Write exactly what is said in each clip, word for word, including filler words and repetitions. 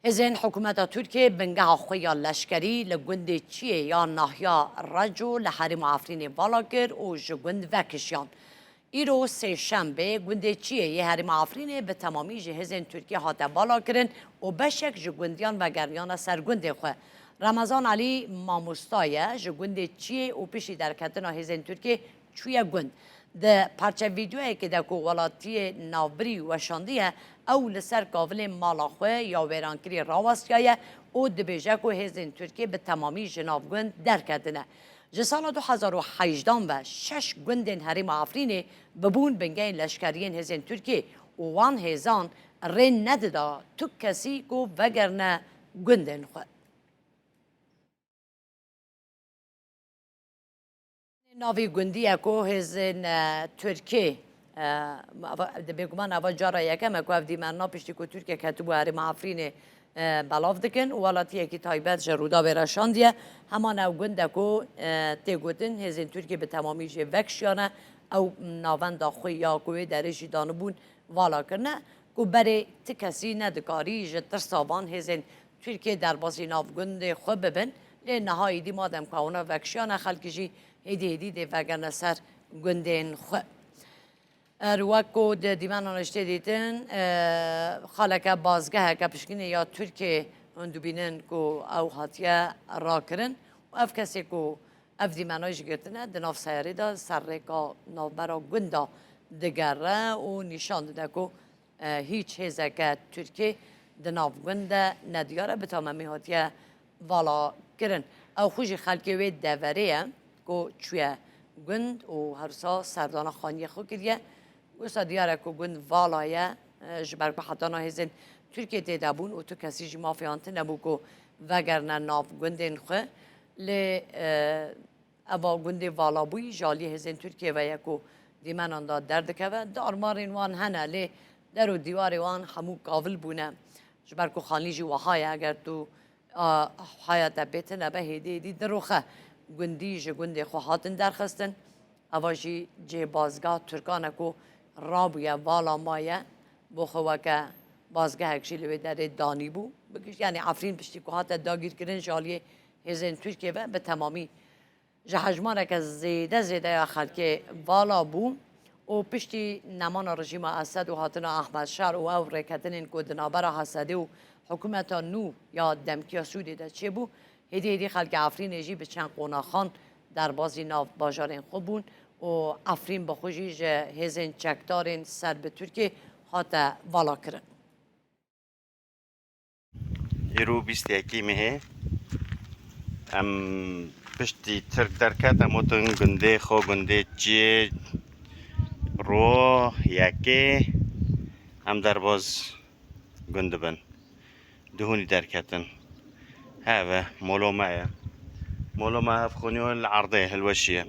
Hêzên hikûmeta Tirkiyê bingeha xwe ya leşkerî li gundê Çiyê ya nahiya Reco li herêma Efrînê vala kir û ji gund vekişiyan. Îro sêşembê gundê Çiyê yê herêma Efrînê bi temamî ji hêzên Tirkiyê hate vala kirin û beşek ji gundiyan vegeriyane ser gundê xwe. Remezan Elî mamosta ye, ji gundê Çiyê û piştî derketina hêzên Tirkiyê çûye gund. Di parçe vîdeoyekê de ku welatiyê navbirî weşandiye, ew li ser kavilên mala xwe ya wêrankirî rawestiyaye û dibêje ku hêzên Tirkiyê bi temamî ji nav gund derketine. Ji sala du hezar û hejdan ve şeş gundên herêma Efrînê bibûn bingehên leşkeriyên hêzên Tirkiyê û wan hêzan rê nedida tu kesî ku vegerine gundên xwe. Navî gundî ye ku hêzên, e, Tirkê, e, ava, di bêguman eva cara yekem e ku ev dîmenna piştî ku Tirkiye ketibû herêma Efrînê, e, belav dikin û welatiyekî taybet ji Rûdawê re şandiye. Heman ew gund e ku, e, tê gotin hêzên Tirkiyê bi temamî jê vekişiyane. Ew navenda xwe ya ku wê derê jî danibûn vala kirine ku berê ti kesî nedikarî ji tirsa van hêzên Tirkiyê derbasî nav gundê xwe bibin, lê niha êdî madem ku ewna vekişiyane, xelkî jî hêdî hêdî dê vegerine ser gundên xwe. Er wek ku di dîmenan de jî tê dîtin, e, xaleke bazgeheke pişkînê ya Tirkiyê hûn dibînin ku ew hatiye rakirin û ev kesê ku ev dîmena jî girtine, di nav seyarê de ser rêka navbera gunda digere û nîşan dide ku e, hîç hêzeke Tirkî di nav gund de nediyar e, bi tamamî hatiye vala kirin. Ew xwe jî xelkê wê deverê ye ku çûye gund û her wisa serdana xaniyê xwe kiriye. Wisa diyar e ku gund vala ye, e, ji ber ku hetana hêzên Tirkiyê tê de bûn û tu kesî jî mafê wan tune bû ku vegerine nav gundên xwe. Lê, e, Eva gundê valabûyî ji aliyê hêzên Tirkiyê ve ye ku dîmenan de derdikeve. Darmarên wan hene, lê der û dîwarê wan hemû kavil bûne. Ji ber ku xanî jî wiha ye, eger tu, a, haya te pê tune be, hêdî hêdî diroxe. Gundî ji gundê xwe hatin derxistin. Eva jî cihê bazgeha Tirkan e ku rabûye, vala maye. Bo xwe weke bazgehek jî li wê derê danîbû. Bi giş-, yanî Efrîn piştî ku hate dagîrkirin ji aliyê hêzên Tirkiyê ve bi temamî ji hejmareke zêde zêde ya xelkê vala bû û piştî nemana rejîma Esed û hatina Ehmed Şar û ew rêketinên ku di navbera Hesedê û hikûmeta nû ya demkiya Sûdê de çêbû, hêdî hêdî xelkê Efrînê jî bi çend qonaxan derbazî nav bajarên xwe bûn û Efrîn bi xwe jî ji hêzên çekdarên ser bi Tirkiyê hate vala kirin. Îro bîst û yekê mehê em piştî Tirk derket, em gotin gundê xwe, gundê çiyê ro yekê em derbaz gund dibin. Dihûnî derketin. Heve, molo me ye. Molo me hev xwîniyo li erdê, hilweşiye.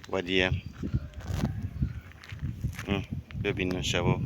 Wediye. Hı, bibînin şevo.